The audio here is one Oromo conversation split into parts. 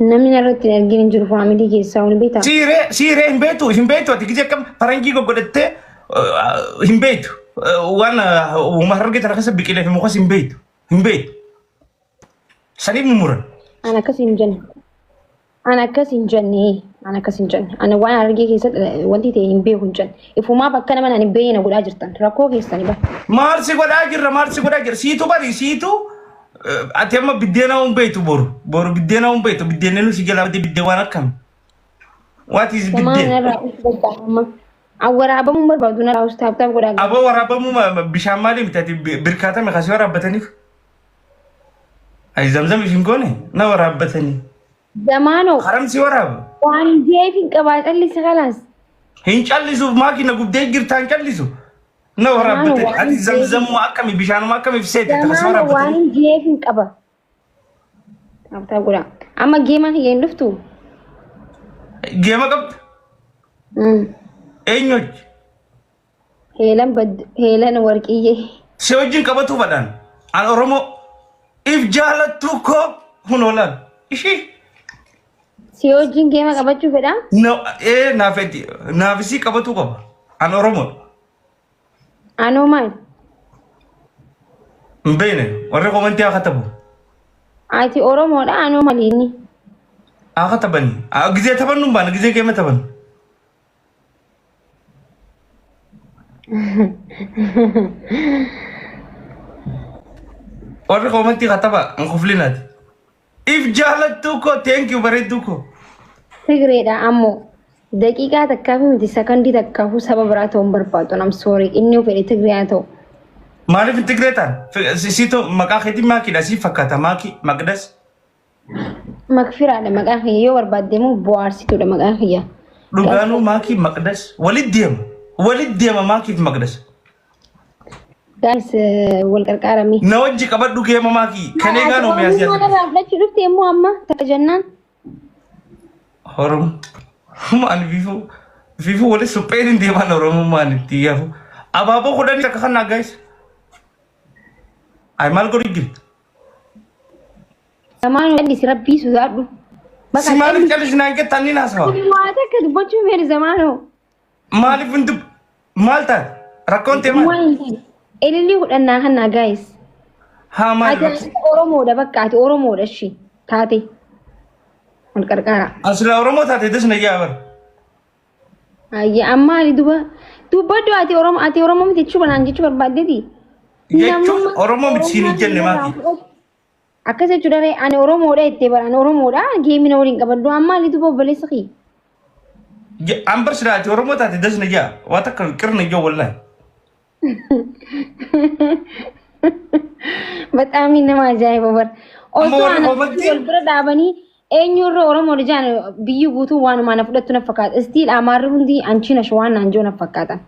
Namni narratti hin argin hin jiru faamilii keessaa hin beektaa? Siiree siiree hin beektu hin beektu ati gisee akkam faranjii goggodhattee hin beektu waan uuma harargee tana keessa biqilee fi mukas hin beektu hin beektu. Saniif nu muran. An akkas hin jenne. An akkas hin jenne. An akkas hin jenne. Ani waan harargee keessatti wanti ta'e hin beeku hin jenne. Ifumaaf akka nama hin beekne na godhaa jirtan. Rakkoo keessani bara. Maal si godhaa jirra maal si godhaa jirra siitu bari siitu ati amma biddeena hin beektu boru boru biddeena hin beektu biddeenni nu si jalaa badde biddeen waan akkam. What is Samaa biddeen? narraa uffata amma. An waraabamuu barbaadu narraa us taap taap godhaa. Aboo waraabamuu bishaan maalii miti ati birkaatame kasii waraabbataniif? Ay zamzam ishin goone na waraabbatanii. Zamaanoo Haram si waraabu. waan jeef hin qabaa callisi kalaas. Hin callisuuf maaki na gubdee jirtaa hin callisu. Na waraabbatanii. waan Ati jeef- zamzamuma akkami bishaanuma akkamiif seete takka si Zamaanoo waan waraabbatanii. jeef hin qaba. Taap taap godhaa. Amma geema kiyya hin dhuftu. Geema qabda. Eenyu hojii? Heelan bad Heelan warqiyyee. Si wajjin qabatuu fadhaan. An Oromoo if jaalattuu koo hunoo laal. Ishii. Si wajjin geema qabachuu fedhaa? No, ee naaf eti naaf isii qabatuu qaba. An Oromoodha. Anoo maal? Hin beekne warri komantii haa katabu. Ati Oromoodha anoo maali inni? Haa katabani. Gizee taphannu hin baane gizee geema taphannu. Warri koomantii kataba hin kuflinaati. If jaalattuu koo thank you bareedduu koo. Tigreedha ammoo daqiiqaa takkaa fi miti sakandii takkaafuu saba biraa ta'uu hin barbaadu. I'm sorry inni yoo fedhe Tigree haa ta'u. Maaliif hin Tigree ta'an? Siitoo maqaa keetiin maakiidha siif fakkaata maakii maqdas. Makfiraadha maqaan kiyya yoo barbaadde immoo bohaarsituudha maqaan kiyya. Dhugaanuu maakii maqdas walit deema. Walit deema maakii fi maqdas. Guys wal qarqaaramee. Na wajji qabadhu geema maakii. Kan eegaa noo miyaas Oromummaa yaadde. narraa fudhachuu dhufte immoo amma takka jennaan. Oromo. Maal fiifuu fiifuu wali supheen hin deeman oromummaan itti yafu. Abaaboo kudhanii takka kan naa guys. Ay maal godhu jirta? Zamaan callis rabbii sodaadhu. Bakka Si maaliif callis naan jetta anni naasawa? Waa takka dubbachuu hin fedhu zamaanoo. Maaliif hin dub maal taate? Rakkoon tee maal? Waan hin taane. Ilillii hudhannaa kannaa gaayis. Haa maal Ati rakkoo? Oromoodha bakka ati Oromoodha ishii taate. Wal qarqaara. Asila Oromoo taate das na yaa bara. Ayya amma ani duba dubbadhu ati Oromoo ati Oromoo miti jechuu banaan jechuu barbaaddeeti. Jechuun Oromoo miti siin hin jenne maaki. Akkas jechuudha ree ani Oromoodha jettee bara ani Oromoodha geemina waliin qabadhu amma ani duba obboleessa kiyya. An bar silaa ati Oromoo taate das na jaa waa takka qirna ijoo wallahi. Baxaamii nama ajaa'iba bara. Amma Osoo warri ana komantii wal bira dhaabanii eenyu irra Oromoodha jaan biyyi guutuu waanuma ana fudhattu na fakkaata. Istiil Amaarri hundi anchiin ashwaan naan jiru na fakkaata.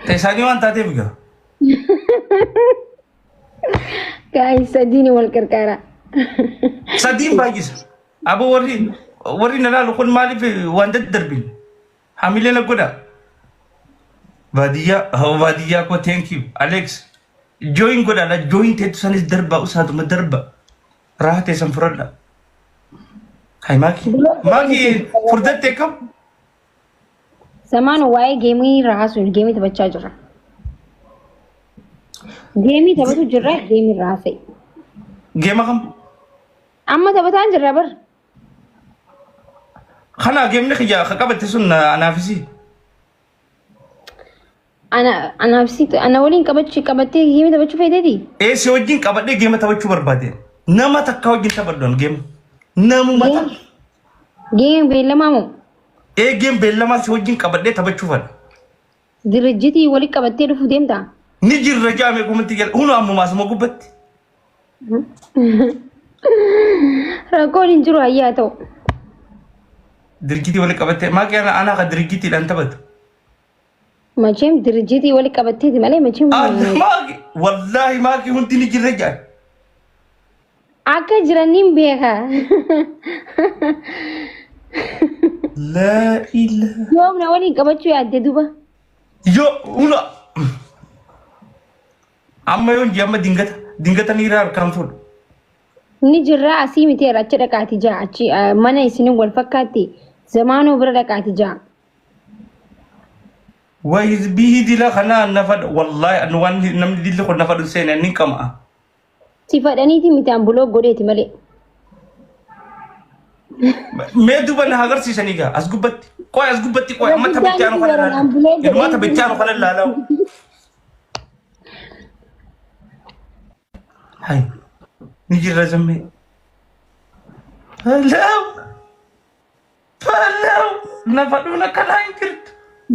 Teessaanii waan taateef gaa. Guys sadiin wal qarqaara. Sadiin baay'isa. Aboo warri warri na laalu kun maaliif waan daddarbin? Hamilee na godha. Baadiyyaa hoo baadiyyaa koo thank you Alex. Join godha la join teettu sanis darba usaatuma darba. Raha teessan fudhadha. Hay maaki. Maaki furdatte kam? Zamaan waa'ee geemii irraa haasa'u geemii taphachaa jirra. Geemii taphatu jirra geemii irraa haasa'e. Geema kam? Amma taphataa jirra bar. Kana geemni kiyya ka qabatte sun anaafisi. Ana anaaf si ana waliin qabachuu qabattee geemii taphachuu feeteeti? Ee si wajjin qabadhee geema taphachuu barbaade. Nama takka wajjin taphadhu an geema. Namuma takka. Geemii beellamaa moo? Ee geem beellamaa si wajjin qabadhee taphachuu fadha. Dirrijjitii walitti qabattee dhufuu deemtaa? Ni jirra jaame kumatti jala. Hunu ammumaa asuma gubbatti. Rakkoon hin jiru hayyaa ta'u. Dirjitii walitti qabattee maaqii ana anaa ka dirjitiidhaan taphatu. Macheem dirjitii walitti qabatteeti malee macheem Maaqii wallaahi maaqii hundi ni jirra jaan. akka jiran niin beeka. Laa ilaaha. Yoom na waliin qabachuu yaadde duba? Yoo huna amma yoon jee amma dingata dingata miira harkaan fuudha. Ni jirraa asii miti achi dhaqaati jaa achi mana isinin wal fakkaatti zamaanoo bira dhaqaati jaa. Wa hizbii dila kana nafa wallahi anu waan namni dilli kun nafa dhuseen ni qama'a. Si fadhaniiti miti an buloo godheeti malee. Mee duuba na agarsiisanii gaa as gubbatti. Qoy as gubbatti qoy amma taphichaa nu kana laala. Ilmaa taphichaa nu kana laala. Hay ni jirra zammee. Hello. Hello. Nafa dhuun akkanaa hin jirtu.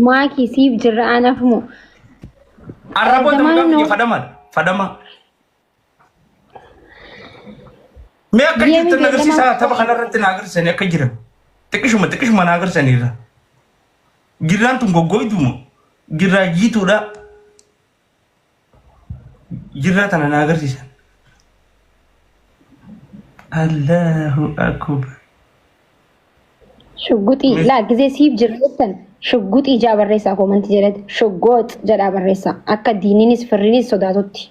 Maakii siif jirra anaaf moo. Arraboota maqaan kiyya fadhamaan fadhamaa. Mee akka jirtan agarsiisaa tapha kanarratti na agarsiisanii akka jiran. Xiqqishuma xiqqishuma na agarsiisaniirra. Girraan tun goggooytuuma. Girraa jiituudha. Girraa tana na agarsiisan. Allahu akbar. Shugguxii laa gizee siif jirra jettan shugguxii jaa barreessaa koomantii jedhati shuggoox jedhaa barreessaa akka diininis firrinis sodaatutti.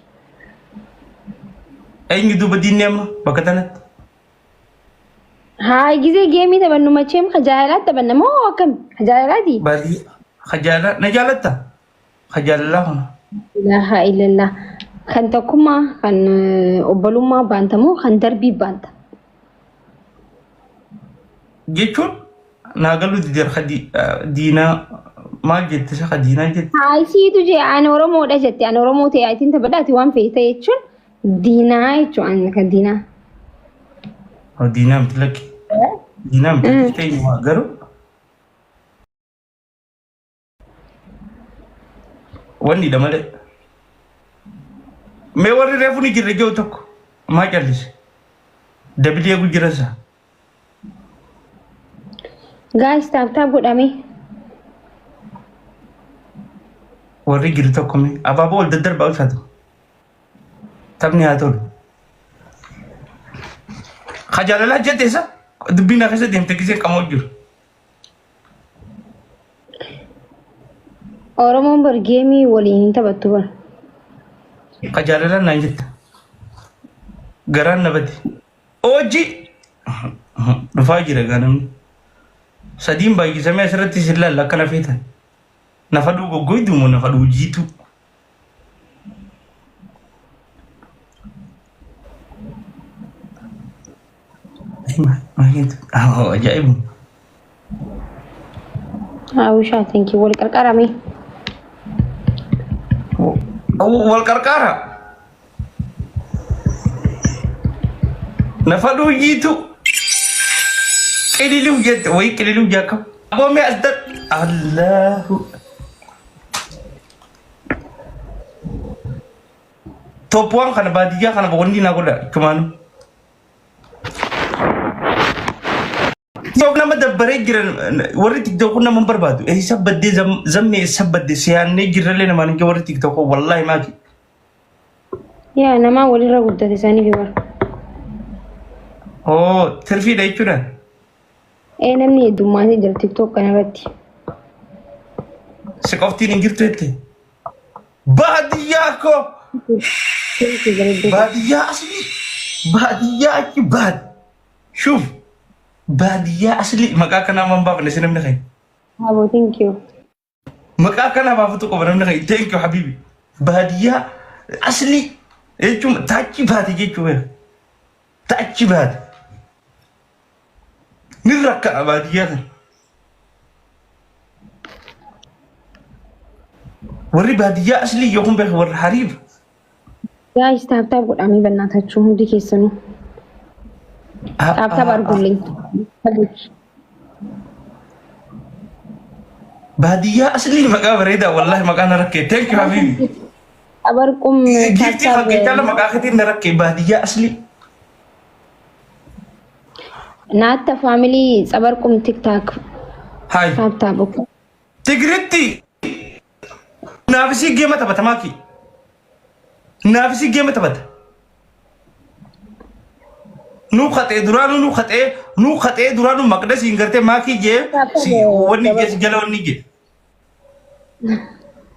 Eenyu duuba diinni amma bakka tanatti? Haa gizee geemii taphannu macheem kajaalaatti taphanna moo akkami kajaalaati? Baadiyyaa. Kajaala na jaalatta? Kajaalalaa kuna. Ilaaha illallah. Kan tokkummaa kan obbolummaa baanta moo kan darbii baanta? Jechuun naa galuu dideer ka diinaa maal jette isa ka diinaa jette. Haa isiitu jee ani Oromoodha jette ani Oromoo ta'e atiin taphadhaati waan fe'e ta'e jechuun diinaa jechuun ani kan diinaa. Oh, diinaa miti lakki. Diinaa miti lakki ta'e garuu. Wanni dha malee. Mee warri reefu ni jirre jiru tokko maa callise? Dabilii eegu jira isaa. Guys tap tap godhame. Warri jiru tokko mee abaaboo ol daddarbaa ulfaatu. Taphni haa tolu. Ka jaalalaa jette isa dubbiin na keessa deemte gisee qamoo jiru. Oromoon bar geemii waliin hin taphattu bar. Ka jaalalaan naan jetta. Garaan na bade. Hojii dhufaa jira gaa namni. Sadiin baay'isamee asirratti isin laalla akka na feetan. Nafa dhuu goggoydu moo nafa dhuu jiituu? Ajaa'ibu. Hawwishaa thank you wal qarqarame. Wal qarqaara. Nafa dhuu jiituu. Qililuu jette wayii qililuu jaakam. Aboomee as dar. Allahu. Tooppuwaan kana baadiyyaa kana wanni naa godha chumaanu. TikTok nama dabbaree jiran warri TikTok kun nama hin barbaadu. Eessa baddee zammee eessa baddee siyaannee jirrallee namaan hin warri TikTok wallaahi maaki. Yaa namaa walirra guddate isaanii fi bara. Oo tirfiidha jechuudha. Ee namni heddummaatee jira TikTok kanarratti. Si qoftiin hin jirtu jette. Baadiyyaa koo baadiyyaa aslii baadiyyaa achi baad shuuf baadiyyaa aslii maqaa kanaa man baafne si namni keenya. Abo thank you. Maqaa kanaa baafatu qaba namni keenya. Thank you habibi. Baadiyyaa aslii jechuun taachi baate jechuudha. Taachi baate. Ni rakka'a baadiyyaa kana. Warri baadiyyaa aslii yookiin beeku warra hariiba. Guys tap tap godhamee bannaatachuu hundi keessanuu. Tap tap argullee. Baadiyyaa aslii maqaa bareedaa wallahi maqaa na rakkee. Thank you habibi. Abarqum tap Giiftii tap. kan keechaa maqaa keetiin na rakkee baadiyyaa aslii. Naatta family tsabarqum TikTok Hayi. tap tap okay. Tigiritti naafisii geema taphata maaki. Naafisii geema taphata. Nuu qaxee duraanuu nuu qaxee nuu qaxee duraanuu maqdasiin gartee maakii jee si wanni jee si jala wanni jee.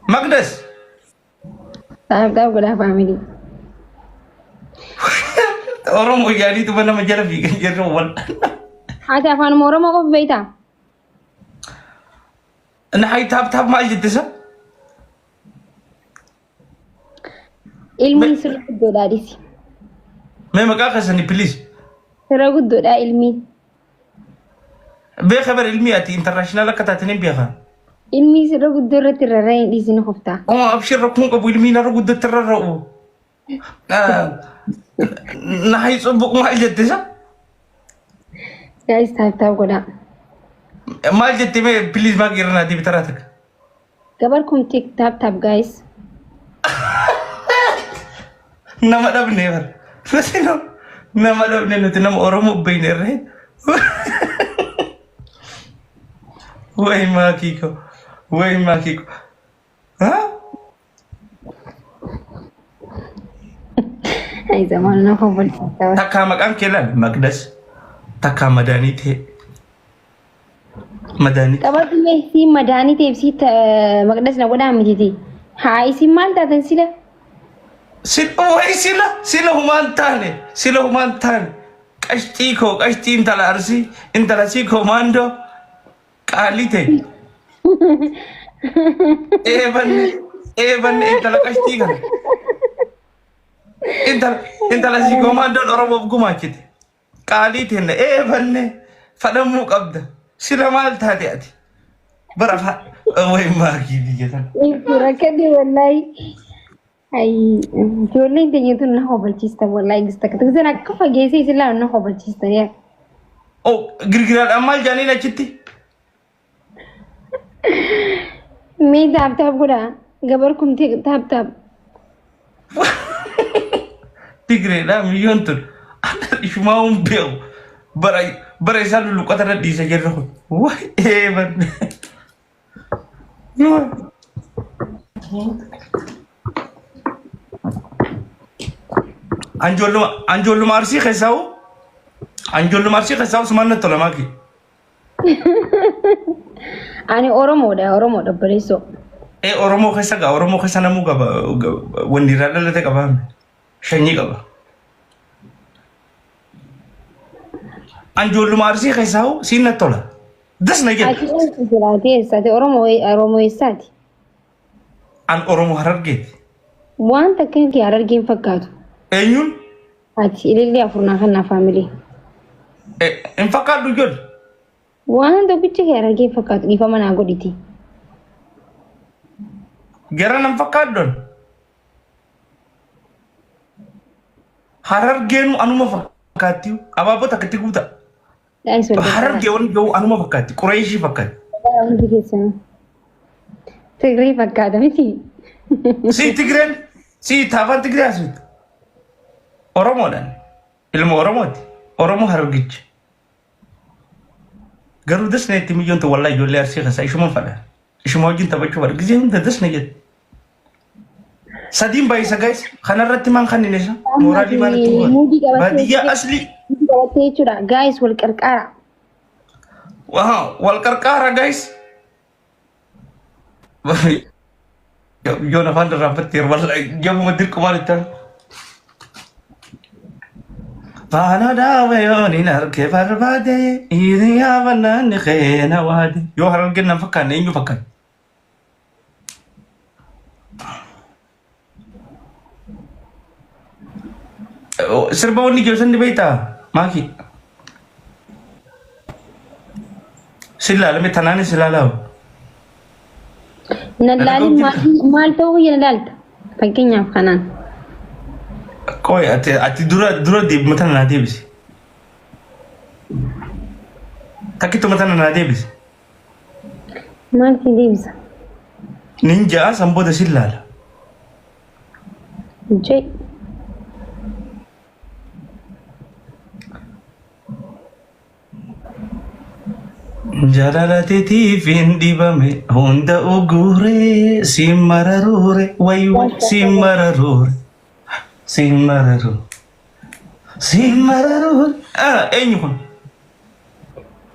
Maqdas. Tap tap godhaa family. Oromoo yaadiituma nama jala fiigan jirru wal. Ati afaanuma Oromoo qofa beektaa? Nahay tap tap maal jette isa? Ilmiin sirra guddoodhaa dhisi. Mee maqaa keessanii please. Sirra guddoodhaa ilmiin. Beeka bar ilmii ati international akka taate ni beeka. Ilmii sirra guddoo irratti rarra'ee hin dhiisin kuftaa. Oh, abshir rakkoon qabu ilmiin har'a guddatti rarra'u. Nahay tsubbuq maal jette isa? Guys, tap tap godhaa. Maal jette mee please maal irra naa deebi taraa takka. Gabar kum tik tap tap, guys. Nama dhabne bar. Nuti nama dhabne, nuti nama Oromoo beekne irree. Way maakii ko. Way maakii ko. Ha? Ay, zamaan na kobolchiisa. Takkaa maqaan kee laal Maqdas. Takkaa Madaanii ta'e. Madaanii. Qabatu mee si madaanii ta'eef si maqdas na godhaa mititi. Haa, isin maal taatan sila? Way sila sila humaan taane, sila humaan taane. Qashxii koo, qashxii intala Arsii, intala sii koomaandoo qaalii ta'e. Eebanne eebanne intala qashxii kana. Intala sii koomaandoon Oromoof gumaachite. Qaalii tenne eebanne fadhamuu qabda. Sila maal taate ati? Bara way maakii biyya tana. Rakkate wallahi. Ay, ijoolleen teenya tun na hobalchiistan wallahi, gista akka akka fageessee isin laalu na hobalchiistan yaa. Oh, girgiraadhaan maal jaaniin achitti? Mee tap tap godhaa. Gabar kumtee tap tap. Tigreedha miyyoon tun. Ishumaa hin beeku. Bara bara isaan lulluqata irra dhiisa jirru kun. Way eebanne. Anjoolluma Arsii keessaa'u, anjoolluma Arsii keessaa'u sumaan natti tola maaki. Ani Oromoodha, Oromoodha obboleessoo. Ee, Oromoo keessa gaa, Oromoo keessa namuu qaba, wanni irraa dhalate qaba, shanyii qaba. Anjoolluma Arsii keessaa'u siin natti tola. Das na jedha. Ati eessa jiraate, eessaati? Oromoo, Oromoo eessaati? An Oromoo Harargeeti. Waan takka kee Harargeen fakkaatu. Eenyuun? Ati ilillee afurnaa kan family. Hin fakkaadhu ijoollee. Waan tokkicha kee Harargeen fakkaatu, dhiifama naa godhiti. Gara nan fakkaaddoon. Harargeenu anuma fakkaatti. Abaaboo takkatti guuta. Guys, wal gargaara. Harargee wanni gahu anuma fakkaatti. Qureeshii fakkaatti. Hundi keessanuu. Tigree fakkaata miti. Si Tigreen, si taafaan Tigree asitti. Oromoodhaan. Ilma Oromooti. Oromoo Harargicha. Garuu dasna itti miyyoon ta'u wallaahi ijoollee Arsii keessaa ishuma fadha. Ishuma wajjin taphachuu fadha. Gizee hunda dasna jedhe. Sadiin baay'isa guys. Kanarratti maan kan inni isa? Mooraalii maal itti godha? Muudii qabattee Baadiyyaa aslii. Muudii qabattee jechuudha. Guys, wal qarqaara. Waa wal qarqaara guys. Yoon afaan irraanfatteera wallahi jabuma dirqumaan itti hafe. Faana daawa yoon hin arge barbaade hiriyaa bannaan keena waade. Yoo Harargeen nan fakkaanne eenyu fakkaanne? Sirba wanni jiru san ni beektaa? Maaki. Si ilaalame tanaanis ilaalaa. Na laalin, maal ta'uu kiyya na laalta? Fakkeenyaaf kanaan. Qoy, ati dura dura deebima tana naa deebisi. Takkituma tana naa deebisi. Maal si deebisa? Nin ja'a, san booda si ilaala. Jee. Jaalala teetiif hin dhibame hunda uguure si mararuure way way si mararuure si mararuure si mararuure. Ah, eenyu kun?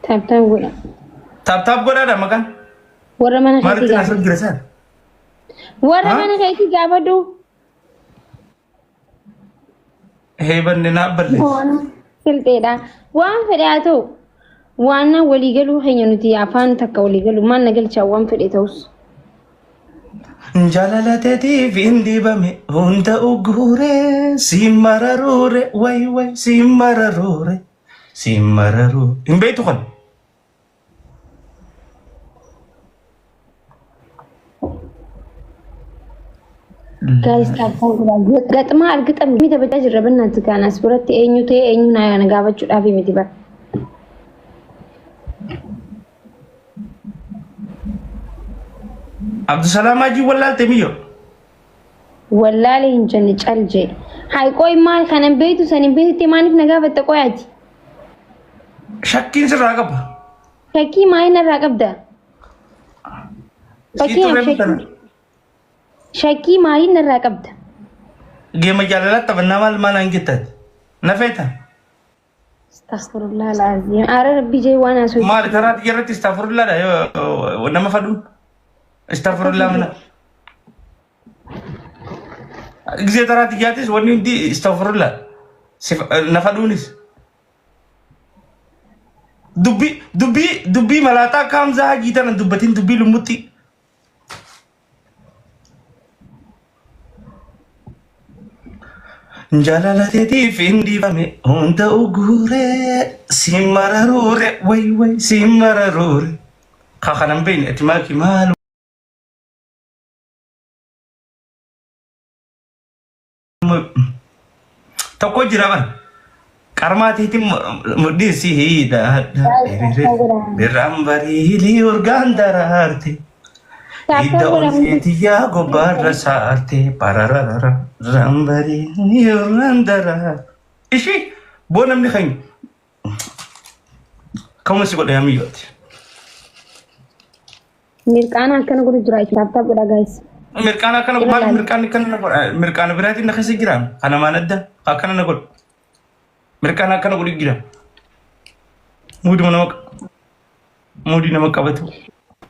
Tap tap godha. Tap tap godhaadha maqaan. Warra mana keetii Maalitti gaafadhu. asirra jira isaan? Warra Ha? mana keetii gaafadhu. Heebanne naa balleessi. Silxeedha. Waan fedhe haa ta'u. Waan waliigaluu keenya nuti afaan takka waliigalu maal na galchaa waan fedhe ta'us. Jaalala teetiif hin dibame hunda uggure si mararuure way way si mararuure si mararuu. Hin beektu kan? Guys, Gaxmaa argixam miti taphachaa jirra bannaatti kaan as biratti eenyu ta'e eenyu na gaafachuudhaaf miti bara. Abdusalaam Hajii wallaalte miyyo. Wallaale hin jenne cal jee. Hayi qoy maal kanan beektu san hin beektu maaliif na gaafatta qoyaati? Shakkiin sirraa qaba. Shakkii maalii narraa qabda? Siitu reefu kana. Shakkii maalii narraa qabda? Geema jaalalaa taphannaa maal maal aan jettaati? Na feeta? Astaghfirullah alazim. Ara rabbi jee waan asoo. Maali karaa irratti istaafurullaadha yoo nama fadhuun? Istaafurullaa mana. Gisee taraa tiyyaatis wanni hundi istaafurullaa. Na fadhuunis. Dubbii dubbii dubbii malaataa akka Hamzaa Hajii tana dubbatiin dubbii lummuxxii. Jaalala teetiif hin dhiifame hunda uguuree si mararuure way way si mararuure. Ka kanan beekne ati maaki maal tokko jira bara. Qarmaa teetiin mudhii si hidhaadha. Birraan bariilii urgaan daraarte. Hidda onnee gobbaarra saarte. Parararara. Birraan bariilii urgaan daraarte. Ishii boo namni keenya. Kamuma si godha yaamiyyooti. Mirqaana akkana godhu jira tap tap godha guys. Mirqaana akkana maal mirqaanni akkana na godha mirqaana biraatiin na keessa jira kana maan adda akkana na godhu mirqaana akkana godhu jira muuduma nama muudii nama qabatu.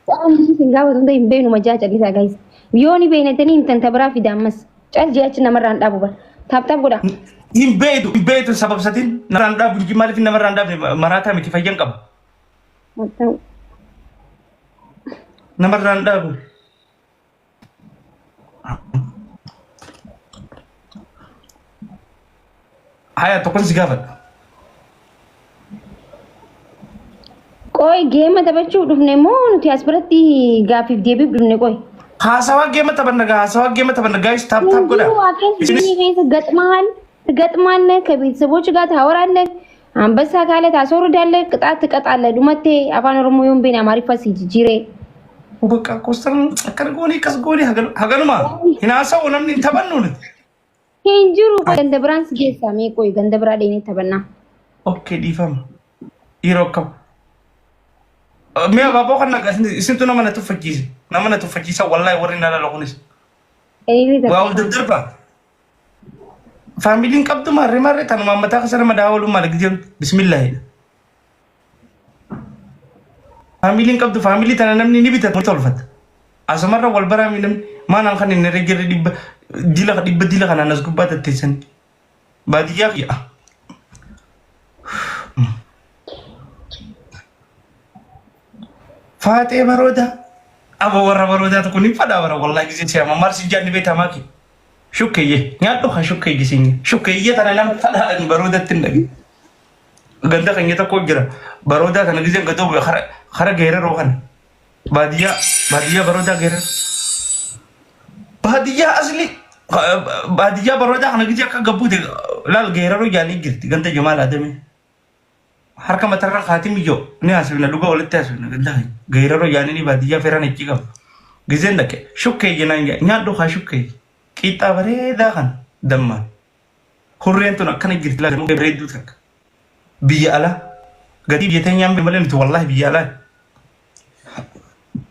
Waan isin gaafatu hunda hin beeknu majaa callisaa guys. Yoo ni beeknatanii himtan tabiraa fida ammas. Cal jee achi namarraan dhaabu bara. Tap tap godha. Hin beektu hin beektu sababsatiin namarraan dhaabu inji maaliif namarraan dhaabne maraataa miti fayyan qaba namarraan dhaabu. Haya tokkon si gaafadha. Qoy geema taphachuuf dhufne moo nuti as biratti gaaffiif deebiif dhufne qoy? Haasawaa geema taphanna gaa haasawaa geema taphanna guys tap tap godha. እንዲሁ አከስ Isinis ቤት ገጥመሃል፣ ትገጥማለህ፣ ከቤተሰቦች ጋር ታወራለህ፣ አንበሳ ካለ ታስወርዳለህ፣ ቅጣት ትቀጣለህ። ዱመቴ አፋን ኦሮሞ yoon beekne Amaariffaa si jijjiiree. Bakka koostan akkana goonee akkas goonee haganuma hin haasa'u namni hin taphannu nuti. Hin jiru ganda biraan si geessaa mee qoy ganda biraa dheenee taphannaa. Okay dhiifama. Yeroo akkam. Mee abaaboo kan naqa isintu nama na tuffachiise. Nama na tuffachiisa wallahi warri na lala kunis. Eeyrii Waa ol daddarba. Faamiliin qabdu maarree maarree tanuma mataa keessa nama daawwalu maal gijeen bismillaahi. Faamiliin qabdu faamilii tana namni ni bitata ni tolfata. Asumarra wal baraami namni maanaan kan inni jirre dhibba dila dhibba dila kanaan as gubbaa tatteessan. Baadiyyaa kiyya. Faaxee baroodaa. Aba warra baroodaa tokko ni fadhaa bara wallahi gisee si'ama marsi jaanni beekamaa ki. Shukkeeyye nyaadhu haa shukkeeyye siinye shukkeeyye tana nam fadhaa baroodatti hin dhage. Ganda keenya tokko jira baroodaa kana gisee gadoo bu'e kara geeraroo kana. Baadiyyaa baadiyyaa baroodaa geeraroo. Baadiyyaa asli baadiyyaa baroodaa kana gisee akka gabbuute laal geeraroo jaanii jirti ganda Jamaal Adamee. Harka matarra kaatii miyyoo ni haasofna dhuga walitti haasofna ganda keenya geeraroo jaanii ni baadiyyaa feeraan achi qaba. Giseen dhaqe shukkeeyye naan jedhe nyaadhu haa shukkeeyye qiixxaa bareedaa kana dammaan. Hurreen tun akkana jirti laal bareedduu takka. Biyya alaa gatii biyya teenyaan malee nuti wallahi biyya alaa.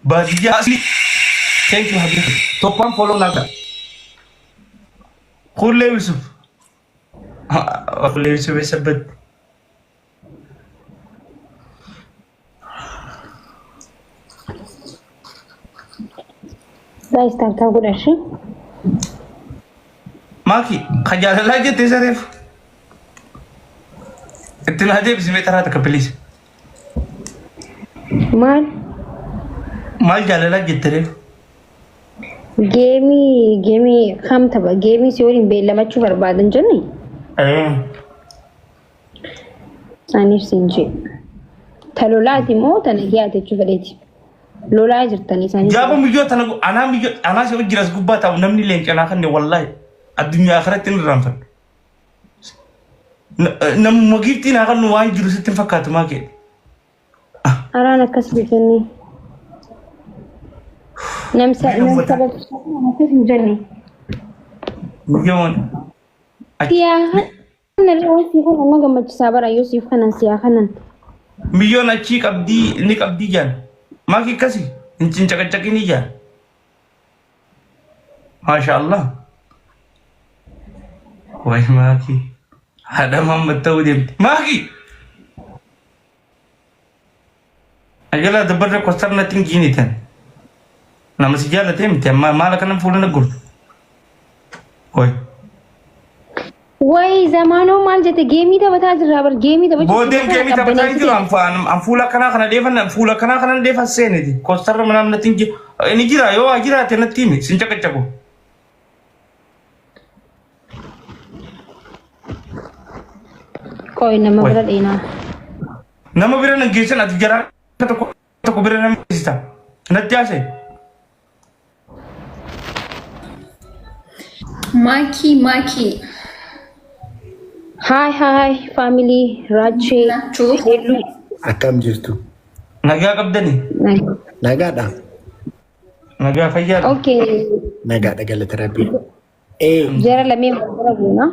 Baadiyyaa asli. Thank you Habib. Tokkoon follow naa godha. Kullee Yusuf. Kullee Yusuf eessa badde? Guys tap tap godha ishee. Maaki ka jaalalaa jettee sareef. Itti naa deebisi mee taraa takka please. Maal? Maal jaalalaa jette ree? Geemii geemii kam tapha? Geemii si waliin beellamachuu barbaadan jenne? Eh. Aniif siin jee. Ta lolaati moo ta nagayaati jechuu fedheeti. Lolaa jirtanii isaanii. Jaaba miyyoo tana anaa miyyoo anaa si hojii as gubbaa taa'u namni leencanaa kanne wallaahi addunyaa akhiratti hin irraanfadhu. Namuma giiftii naa kannu waan jiru sitti hin fakkaatu maa kee. Araan akkas hin jenne. Namsa namsa akkas hin jenne. Miyyoon. Siyaa kanan waan sii kanan na gammachiisaa bara yoo siif kanan siyaa kanan. Miyyoon achii qabdii ni qabdii jaan. Maaki akkasi hin cincaqacaqinii jaan. Maasha Allah. Way maaki. Haadha Muhammad ta'uu deemti. Maaki! Ajala dabbarra kostar natti hin giinitan. Nama si jaalatee miti amma maal akkanan fuula na gurtu. Way. Way zamaanoo maal jette geemii taphataa jirraa bar geemii taphachuu Boodeen geemii taphataa hin jiru an fuula akkanaa kana dheefan fuula akkanaa kana dheefan seeniti. Kostarra manaan natti hin jiru. Inni jira yoo waa jiraate natti himi sin caqacaqu. Qoy nama Way. bira dheenaa. Nama bira nan geessan ati jaraa tokko tokko bira nama geessita. Natti haasa'e. Maakii maakii Hi hi family Raachee ናችሁ? Heelluu. Akkam jirtu? Nagaa qabdani. Nagaadha. Nagaa fayyaadha. Okay Nagaadha galata rabbii. Ee jara lameen wal bira buuna.